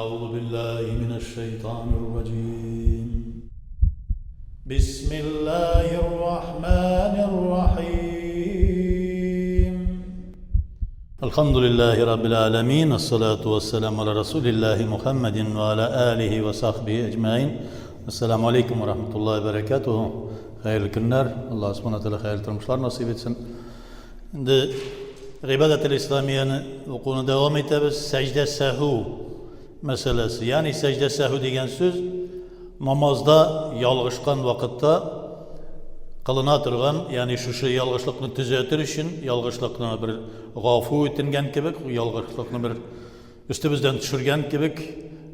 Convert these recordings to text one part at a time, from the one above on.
أعوذ بالله من الشيطان الرجيم بسم الله الرحمن الرحيم الحمد لله رب العالمين الصلاة والسلام على رسول الله محمد وعلى آله وصحبه أجمعين السلام عليكم ورحمة الله وبركاته Хәерле көннәр, Аллаһ Субхана Тәгалә хәерле тормышлар насыйп итсен. Инде гыйбадәтел исламияне укуны дәвам итәбез. Сәҗдә сәһү мәсьәләсе. Ягъни сәҗдә сәһү дигән сүз намазда ялгышкан вакытта кылына торган, ягъни шушы ялгышлыкны төзәтер өчен, ялгышлыкны бер гафу үтенгән кебек, ялгышлыкны бер өстебездән төшергән кебек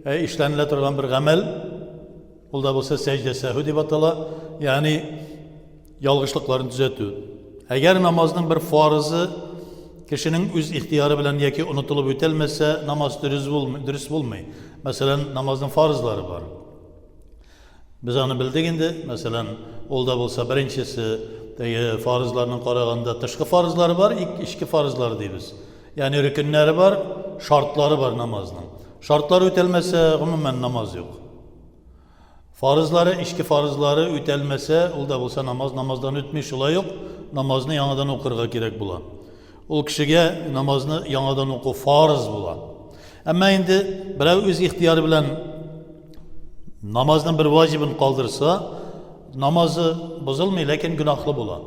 эшләнелә торган бер гамәл. Ул да булса сәҗдә сәһү дип атала, ягъни ялгышлыкларын төзәтү. Әгәр намазның бер фарызы кешенең үз ихтияры белән яки онытылып үтәлмәсә, намаз дөрес булмый, дөрес булмый. Мәсәлән, намазның фарызлары бар. Без аны белдек инде, мәсәлән, ул да булса беренчесе теге фарызларның караганда тышкы фарызлары бар, эчке фарызлары дибез. Ягъни рөкеннәре бар, шартлары бар намазның. Шартлар үтәлмәсә, гомумән намаз юк. Фарызлары, эчке фарызлары үтәлмәсә, ул да булса намаз намаздан үтми, шулай ук намазны яңадан укырга кирәк була. Ул кешегә намазны яңадан уку фарыз була. Әмма инде берәү үз ихтияры белән намазның бер ваҗибын калдырса, намазы бозылмый, ләкин гөнаһлы була.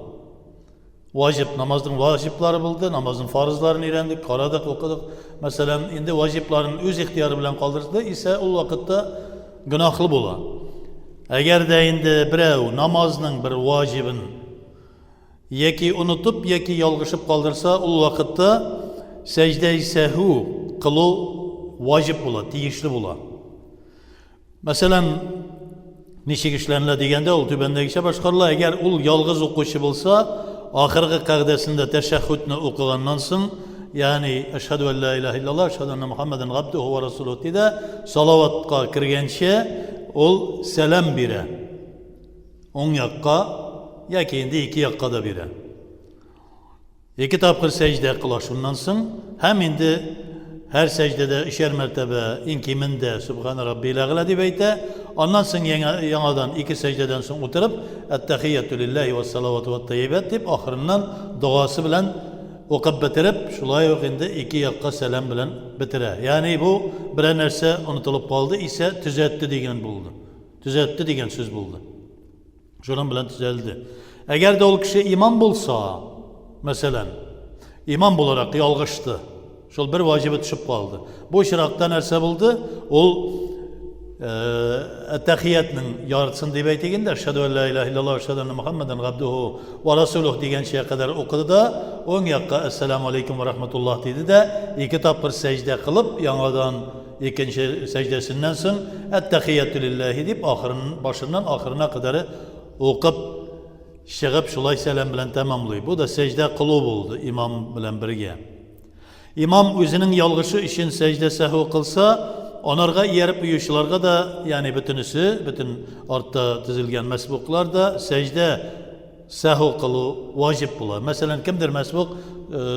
Ваҗиб, намазның ваҗиблары булды, намазның фарызларын өйрәндек, карадык, укыдык. Мәсәлән, инде ваҗибларын үз ихтияры белән калдырды исә, ул вакытта гөнаһлы була. Әгәр дә инде берәү намазның бер ваҗибын яки онытып, яки ялгышып калдырса, ул вакытта сәҗдә сәһү кылу ваҗиб була, тиешле була. Мәсәлән, ничек эшләнелә дигәндә, ул түбәндәгечә башкарыла. Әгәр ул ялгыз укучы булса, ахыргы кәгъдәсендә тәшәһһүдне укыганнан соң, ягъни әшһәдү ән ла илаһа иллаллаһ, әшһәдү әннә Мухаммадан габдуһу ва расулуһу ди дә, салаватка кергәнче ул сәлам бирә. Уң якка яки инде ике якка да бирә. Ике тапкыр сәҗдә кыла шуннан соң һәм инде һәр сәҗдәдә өчәр мәртәбә иң кимендә Сүбхәнә Раббил Әгълә дип әйтә. Аннан соң яңадан ике сәҗдәдән соң утырып Әттәхияту лилләһи вәссалавату вәттәйибәт дип ахырыннан догасы белән укып бетереп, шулай ук инде ике якка сәлам белән бетерә. Ягъни бу берәр нәрсә онытылып калды исә төзәтте дигән булды. Төзәтте дигән сүз булды. Шуның белән төзәлде. Әгәр дә ул кеше имам булса, мәсәлән, имам буларак ялгышты, шул бер ваҗибе төшеп калды. Бу очракта нәрсә булды? Ул әттәхиятнең яртысын дип әйтик инде, әшһәдү ән ла илаһа иллаллаһ, әшһәдү әннә Мухаммадан габдуһу ва расулуһ дигәнчә кадәр укыды да, уң якка әссәламу алейкум ва рахматуллаһ диде дә, ике тапкыр сәҗдә кылып, яңадан Икенче сәҗдәсеннән соң Әттәхиятү лилләһи дип ахырын, башыннан ахырына кадәр укып чыгып шулай сәлам белән тәмамлый. Бу да сәҗдә кылу булды имам белән бергә. Имам үзенең ялгышы өчен сәҗдә сәһү кылса, анарга ияреп уючыларга да, ягъни бөтенесе, бөтен артта төзелгән мәсбуклар да сәҗдә Сәһү кылу ваҗиб була. Мәсәлән, кемдер мәсбук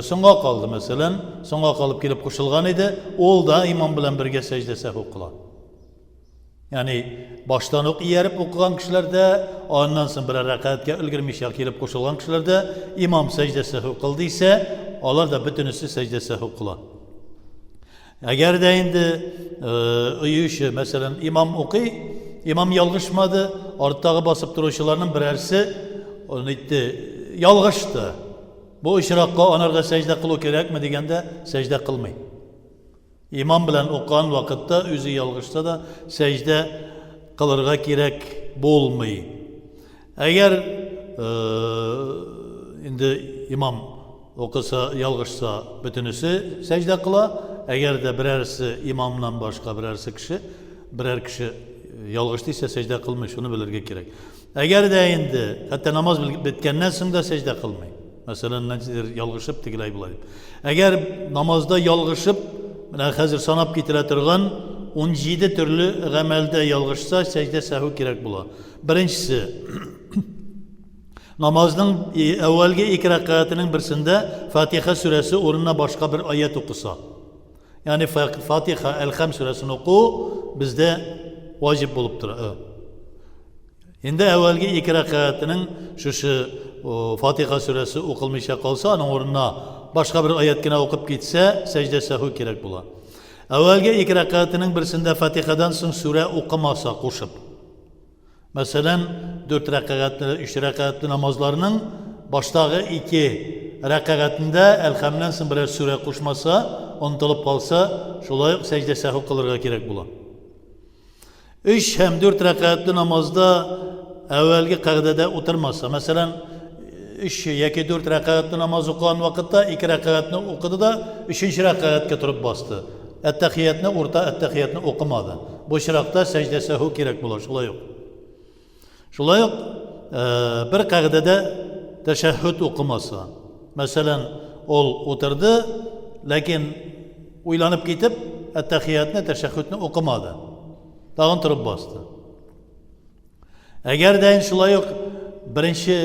соңга калды, мәсәлән, соңга калып килеп кушылган иде, ул да имам белән бергә сәҗдә сәһү кыла. Ягъни баштан ук ияреп укыган кешеләр дә, аннан соң берәр рәкәгатькә өлгермичә килеп кушылган кешеләр дә имам сәҗдә сәһү кылды исә, алар да бөтенесе сәҗдә сәһү кыла. Әгәр дә инде өюче, мәсәлән, имам укый, имам ялгышмады, арттагы басып торучыларның берәрсе аны итте, ялгышты. Бу очракка анарга сәҗдә кылу кирәкме дигәндә, сәҗдә кылмый. Имам белән укыган вакытта үзе ялгышса да сәҗдә кылырга кирәк булмый. Әгәр инде имам укыса, ялгышса, бөтенесе сәҗдә кыла. Әгәр дә берәрсе имамнан башка берәрсе кеше, берәр кеше ялгышты исә сәҗдә кылмый, шуны белергә кирәк. Әгәр дә инде хәтта намаз беткәннән соң да сәҗдә кылмый. Мәсәлән, нәрсәдер ялгышып тегеләй болай дип. Әгәр намазда ялгышып, менә хәзер санап китерә торган 17 төрле гамәлдә ялгышса, сәҗдә сәһү кирәк була. Беренчесе, намазның әүвәлге ике рәкәгатенең берсендә Фатиха сүрәсе урынына башка бер аять укыса. Ягъни Фатиха, Әлхәм сүрәсен уку бездә ваҗиб булып тора. Инде әүвәлге ике рәкәгатенең шушы Фатиха сүрәсе укылмыйча калса, аның урынына башка бер аят кенә укып китсә, сәҗдә сәһү кирәк була. Әүвәлге ике рәкәгатенең берсендә Фатихадан соң сүрә укымаса кушып. Мәсәлән, дүрт рәкәгатьле, өч рәкәгатьле намазларның баштагы ике рәкәгатендә Әлхәмнән соң берәр сүрә кушмаса, онытылып калса, шулай ук сәҗдә сәһү кылырга кирәк була. Өч һәм дүрт рәкәгатьле намазда әүвәлге кагъдәдә утырмаса, мәсәлән, өч яки дүрт рәкәгатьле намаз укыган вакытта ике рәкәгатьне укыды да өченче рәкәгатькә торып басты. Әттәхиятне, урта әттәхиятне укымады. Бу очракта сәҗдә сәһү кирәк була, шулай ук. Шулай ук бер кагъдәдә тәшәһһүд укымаса, мәсәлән, ул утырды, ләкин уйланып китеп, әттәхиятне, тәшәһһүдне укымады. Тагын торып басты. Әгәр дә шулай ук беренче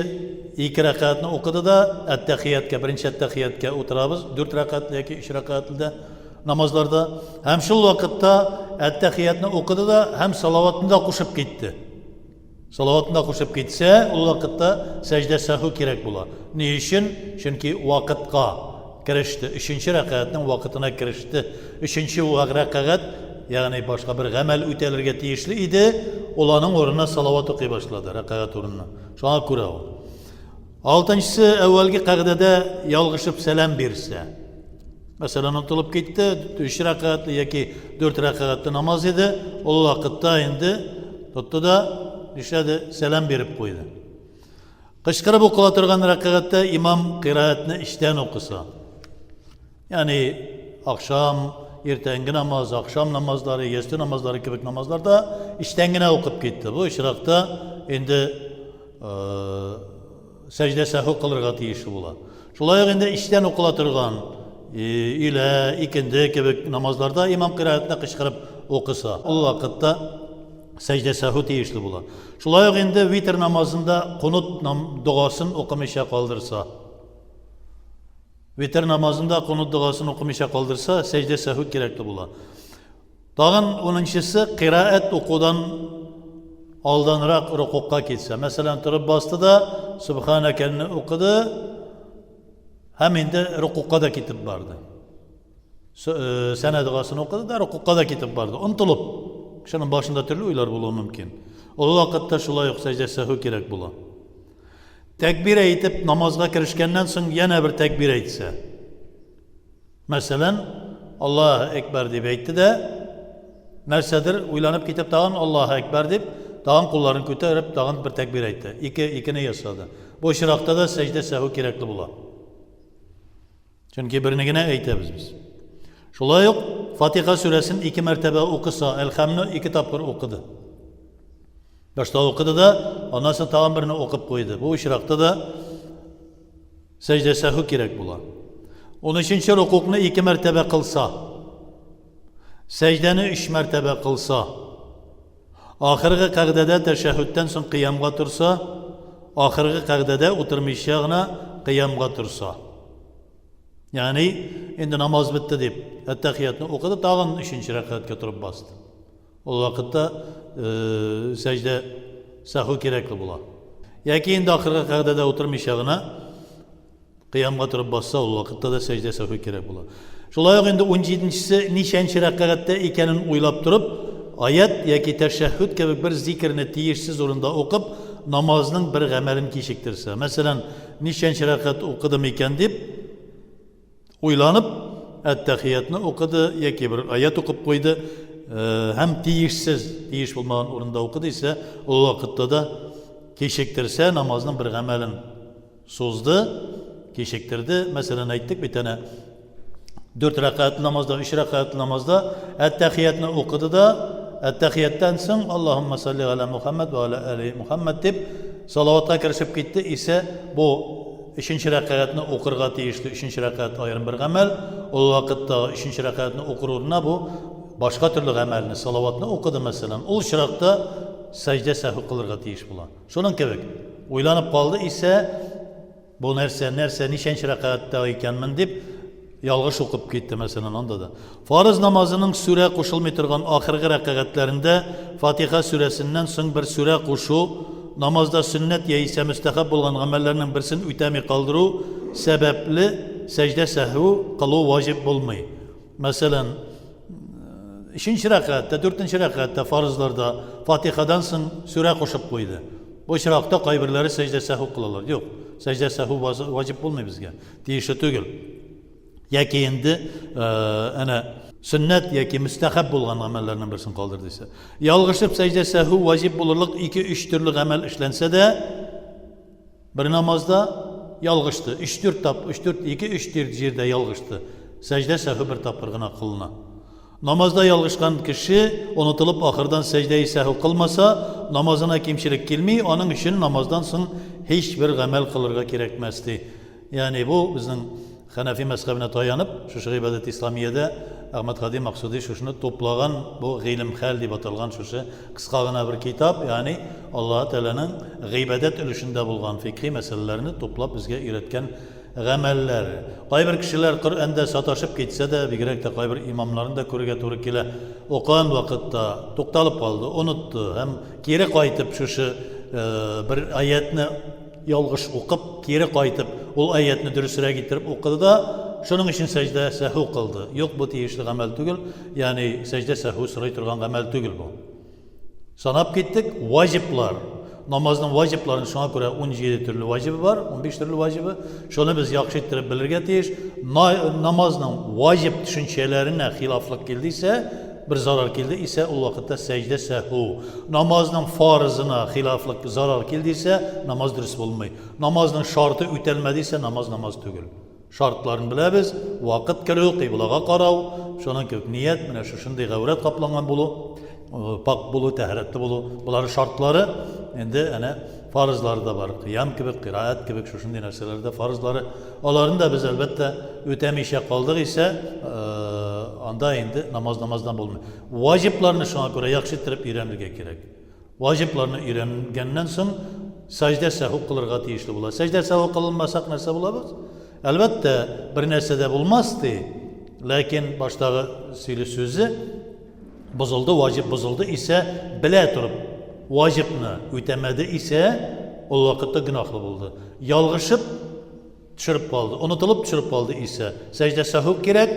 ике рәкәгатьне укыды да, әттәхияткә, беренче әттәхияткә утырабыз, дүрт рәкәгатьле яки өч рәкәгатьле дә намазларда. Һәм шул вакытта әттәхиятне укыды да һәм салаватны да кушып китте. Салаватны да кушып китсә, ул вакытта сәҗдә сәһү кирәк була. Ни өчен? Чөнки вакытка кереште. Өченче рәкәгатьнең вакытына кереште. Өченче рәкәгать, ягъни башка бер гамәл үтәлергә тиешле иде, ул аның урынына салават укый башлады, рәкәгать урынына. Шуңа күрә ул. Алтынчысы, әүвәлге кагъдәдә ялгышып сәлам бирсә. Мәсәлән, онытылып китте, өч рәкәгатьле яки дүрт рәкәгатьле намаз иде, ул вакытта инде тотты да нишләде? Сәлам биреп куйды. Кычкырып укыла торган рәкәгатьтә имам кыйраатны эчтән укыса. Ягъни ахшам, иртәнге намаз, ахшам намазлары, ястү намазлары кебек намазларда эчтән генә укып китте. Бу очракта инде сәҗдә сәһү кылырга тиешле була. Шулай ук инде эчтән укыла торган өйлә, икенде кебек намазларда имам кыйраатны кычкырып укыса, ул вакытта сәҗдә сәһү тиешле була. Шулай ук инде витр намазында кунут догасын укымыйча калдырса, витр намазында кунут догасын укымыйча калдырса, сәҗдә сәһү кирәкле була. Тагын унынчысы кыйраәт укудан алданрак рукукка китсә. Мәсәлән, торып басты да Субханакәне укыды һәм инде рукукка да китеп барды. Э, сәнә догасын укыды да рукукка да китеп барды. Онтылып. Кешенең башында төрле уйлар булуы мөмкин. Ул вакытта шулай ук сәҗдә сәһү кирәк була. Тәкбир әйтеп намазга керешкәннән соң янә бер тәкбир әйтсә. Мәсәлән, Аллаһу әкбәр дип әйтте дә, нәрсәдер уйланып китеп тагын Аллаһу әкбәр дип, тагын кулларын күтәреп, тагын бер тәкбир әйтте. Ике икене ясады. Бу очракта да сәҗдә сәһү кирәкле була. Чөнки берне генә әйтәбез без. Шулай ук Фатиха сүрәсен ике мәртәбә укыса, Әлхәмне ике тапкыр укыды. Башта укыды да, аннан соң тагын берне укып куйды. Бу очракта да Сәҗдә сәһү кирәк була. Унөченче рукукны ике мәртәбә кылса, сәҗдәне өч мәртәбә кылса, ахыргы кәгъдәдә тәшәһүдтән соң кыямга торса, ахыргы кәгъдәдә утырмыйча гына кыямга торса. Ягъни, инде намаз бетте дип, әттәхиятны укыды, тагын өченче рәкәгатькә торып басты. Ул вакытта сәҗдә сәхү кирәкле була. Яки инде ахыргы кәгъдәдә утырмыйча гына кыямга торып басса, ул вакытта да сәҗдә сәхү кирәк була. Шулай ук инде 17-нчесе ничәнче рәкәгатьтә икәнен уйлап торып, аят яки тәшәһһүд кебек бер зикерне тиешсез урында укып, намазның бер гамәлен кичектерсә. Мәсәлән, ничәнче рәкәгать укыдым икән дип, Уйланып, әт-тәхиятны укыды яки бер аят укып куйды һәм тиешсез, тиеш булмаган урында укыды исә, ул вакытта да кичектерсә, намазның бер гамәлен сузды, кичектерде. Мәсәлән, әйттек бит әнә, дүрт рәкәгатьле намазда, өч рәкәгатьле намазда әт-тәхиятны укыды да, әт-тәхияттән соң Аллаһумма салли галя Мухаммад ва аля али Мухаммад дип салаватка керешеп китте исә, бу Өченче рәкәгатьне укырга тиешле өченче рәкәгать аерым бер гамәл. Ул вакытта өченче рәкәгатьне укыр урынына бу башка төрле гамәлне, салаватны укыды, мәсәлән. Ул очракта сәҗдә сәһү кылырга тиеш була. Шуның кебек, уйланып калды исә, бу нәрсә, нәрсә, ничәнче рәкәгатьтә икәнмен дип, Ялгыш укып китте, мәсәлән, анда да. Фарыз намазының сүрә кушылмый торган ахыргы рәкәгатьләрендә Фатиха сүрәсеннән соң бер сүрә кушу, намазда сөннәт яисә мөстәхәб булган гамәлләрнең берсен үтәми калдыру сәбәпле сәҗдә сәһү кылу ваҗиб булмый. Мәсәлән, өченче рәкәгатьтә, дүртенче рәкәгатьтә фарызларда Фатихадан соң сүрә кушып куйды. Бу очракта кайберләре сәҗдә сәһү кылалар. Юк, сәҗдә сәһү ваҗиб булмый безгә. Тиешле түгел. Яки инде әнә сөннәт яки мөстәхәб булган гамәлләрнең берсен калдыр дисә. Ялгышып сәҗдә сәһү ваҗиб булырлык ике-өч төрле гамәл эшләнсә дә, бер намазда ялгышты. Өч-дүрт тап, өч-дүрт, ике-өч җирдә ялгышты. Сәҗдә сәһү бер тапкыр гына кылына. Намазда ялгышкан кеше онытылып ахырдан сәҗдәи сәһү кылмаса, намазына кимчелек килми, аның өчен намаздан соң һичбер гамәл кылырга кирәкмәс, ди. Ягъни бу безнең Хәнәфи мәзхәбенә таянып, шушы Гыйбадәт Исламиядә Әхмәд Һади Максуди шушыны туплаган бу Гыйлем хәл дип аталган шушы кыска гына бер китап, ягъни Аллаһы Тәгаләнең гыйбадәт өлешендә булган фикъһи мәсьәләләрне туплап безгә өйрәткән гамәлләр. Кайбер кешеләр Коръәндә саташып китсә дә, бигрәк тә кайбер имамнарны да күрергә туры килә, укыган вакытта тукталып калды, онытты һәм кире кайтып шушы бер аятьне ялгыш укып, кире кайтып, ул аятьне дөресрәк иттереп укыды да, шуның өчен сәҗдә сәһү кылды. Юк, бу тиешле гамәл түгел, ягъни сәҗдә сәһү сорый торган гамәл түгел бу. Санап киттек, ваҗиблар. Намазның ваҗибларын шуңа күрә 17 төрле ваҗибы бар, 15 төрле ваҗибы. Шуны без яхшы иттереп белергә тиеш. Намазның ваҗиб төшенчәләренә хилафлык килде исә, бер зарар килде исә, ул вакытта сәҗдә сәһү. Намазның фарызына хилафлык зарар килде исә, намаз дөрес булмый. Намазның шарты үтәлмәде исә, намаз намаз түгел. Шартларын беләбез, вакыт керү, кыйблага карау, шуның кебек ният, менә шушындый гаурәт капланган булу, пакь булу, тәһарәтле булу, болары шартлары. Инде әнә фарызлары да бар. Кыям кебек, кыраәт кебек шушындый нәрсәләр дә фарызлары. Аларын да без әлбәттә үтәмичә калдык исә, анда инде намаз намаздан булмый. Ваҗибларны шуңа күрә яхшы иттереп өйрәнергә кирәк. Ваҗибларны өйрәнгәннән соң сәҗдә сәһү кылырга тиешле була. Сәҗдә сәһү кылынмасак нәрсә булабыз? Әлбәттә, бер нәрсә дә булмас ди. Ләкин баштагы сөйли сүзе бозылды, ваҗиб бозылды исә белә торып ваҗибны үтәмәде исә, ул вакытта гөнаһлы булды. Ялгышып Төшереп калды, онытылып төшереп калды исә, сәҗдә сәһү кирәк,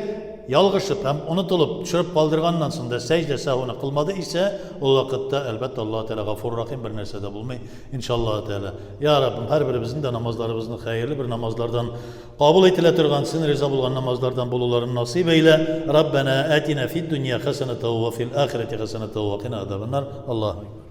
ялгышып һәм онытылып төшереп калдырганнан соң да сәҗдә сәһүне кылмады исә, ул вакытта, әлбәттә, Аллаһы Тәгалә Гафур Рахим, бер нәрсә дә булмый, иншаллаһы Тәгалә. Я Раббым, һәрберебезнең дә намазларыбызны хәерле бер намазлардан, кабул ителә торган, Син риза булган намазлардан булуларын насыйп әйлә. Раббәнә атина фид дөнья хәсәнәтәү вә фил ахирәти хәсәнәтәү вә кина азабаннар. Аллаһу.